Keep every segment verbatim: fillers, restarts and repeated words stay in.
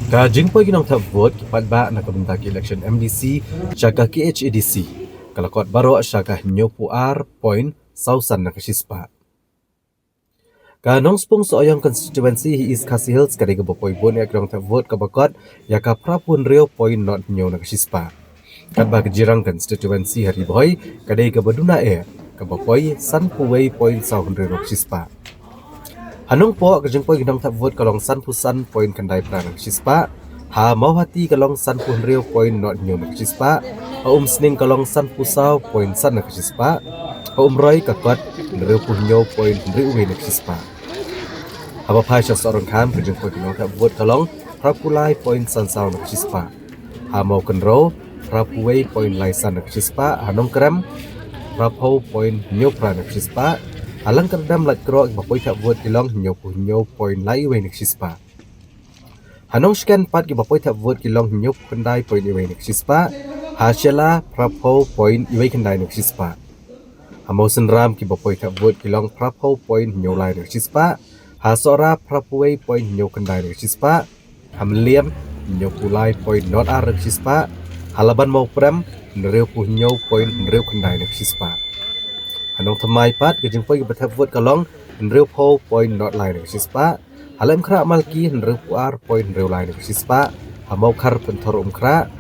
Ka jingpoi ki nongthep vote ki paidbah na ka bynta ki election M D C sha ka K H A D C ka la kot baroh sha ka hynñiewphew ar point saw san na ka shispah. Ka Nongspung Sohiong constituency ha East Khasi Hills ka dei kaba poi bun ïa ki nongthep vote kaba kot ïa ka phraphew hynriew point not hynñiew na ka shispah. Katba ka Jirang constituency ha Ri Bhoi ka dei kaba duna eh kaba poi sanphew wei point saw hynriew na ka shispah. Ha Nongpoh ka jingpoi ki nongthep vote ka long sanphew san point khyndai phra na ka shispah. Ha Mawhati ka long sanphew hynriew point not hynñiew na ka shispah. Ha Umsning ka long sanphew saw point san na ka shispah. Ha Umroi ka kot hynriewphew hynñiew point hynriew wei na ka shispah. Haba phai sha Sohryngkham ka jingpoi ki nongthep vote ka long phraphew lai point san saw na ka shispah. Ha Mawkynrew phraphew wei point lai san na ka shispah. Ha Nongkrem phraphew point hynñiew phra na ka shispah. Ha Langkyrdem Laitkroh kiba poi thep vote ki long hynñiewphew hynñiew point lai wei na ka shispah. Ha Nongshken pat kiba poi thep vote ki long hynñiewphew khyndai point wei na ka shispah. Ha Shella phraphew point wei khyndai na ka shispah. Ha Mawsynram kiba poi thep vote ki long phraphew point hynñiew lai na ka shispah. Ha Sohra phraphew wei point hynñiew khyndai na ka shispah. Ha Mylliem hynñiewphew lai point not ar na ka shispah. Ha Laban Mawprem hynriewphew hynñiew point hynriew khyndai na ka shispah. Ha Nongthymmai pat ka jingpoi kiba thep vote ka long hynriewphew point not lai na ka shispah. Ha Laitumkhrah Malki hynriewphew ar point hynriew lai na ka shispah. Ha Mawkhar Pynthorumkhrah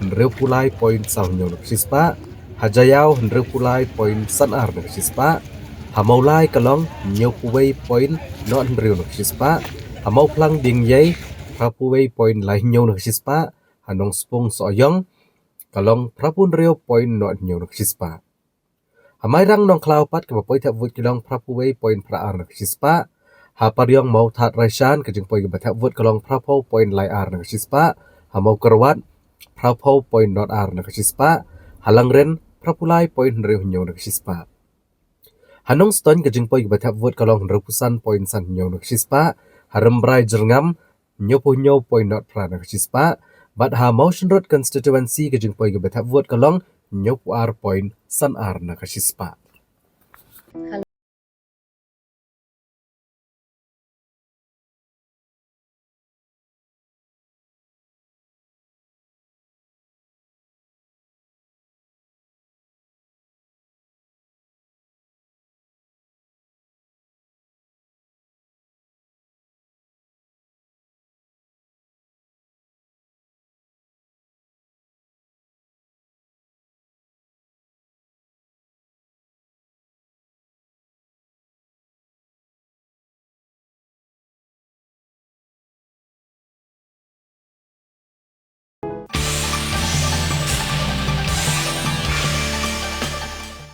hynriewphew lai point saw hynñiew na ka shispah. Ha Jaïaw hynriewphew lai point san ar na ka shispah. Ha Mawlai ka long hynñiewphew wei point not hynriew na ka shispah. Ha Mawphlang Diengiei phraphew wei point lai hynñiew na ka shispah. Ha Nongspung Sohiong ka long phraphew hynriew point not hynñiew na ka shispah. Ha Mairang Nongkhlaw pat kiba poi thep vote ki long phraphew wei point phra ar na ka shispah. Ha Pariong Mawthadraishan ka jingpoi kiba thep vote ka long phraphew point lai ar na ka shispah. Ha Mawkyrwat phraphew point not ar na ka shispah. Ha Langrin phraphew lai point hynriew hynñiew na ka shispah. Ha Nongstoiñ ka jingpoi kiba thep vote ka long hynriewphew san point san hynñiew na ka shispah. Ha Rambrai Jyrngam hynñiewphew hynñiew point not phra na ka shispah. Bad ha Mawshynrut constituency ka jingpoi kiba thep vote ka long hynñiewphew ar point san ar na ka shispah.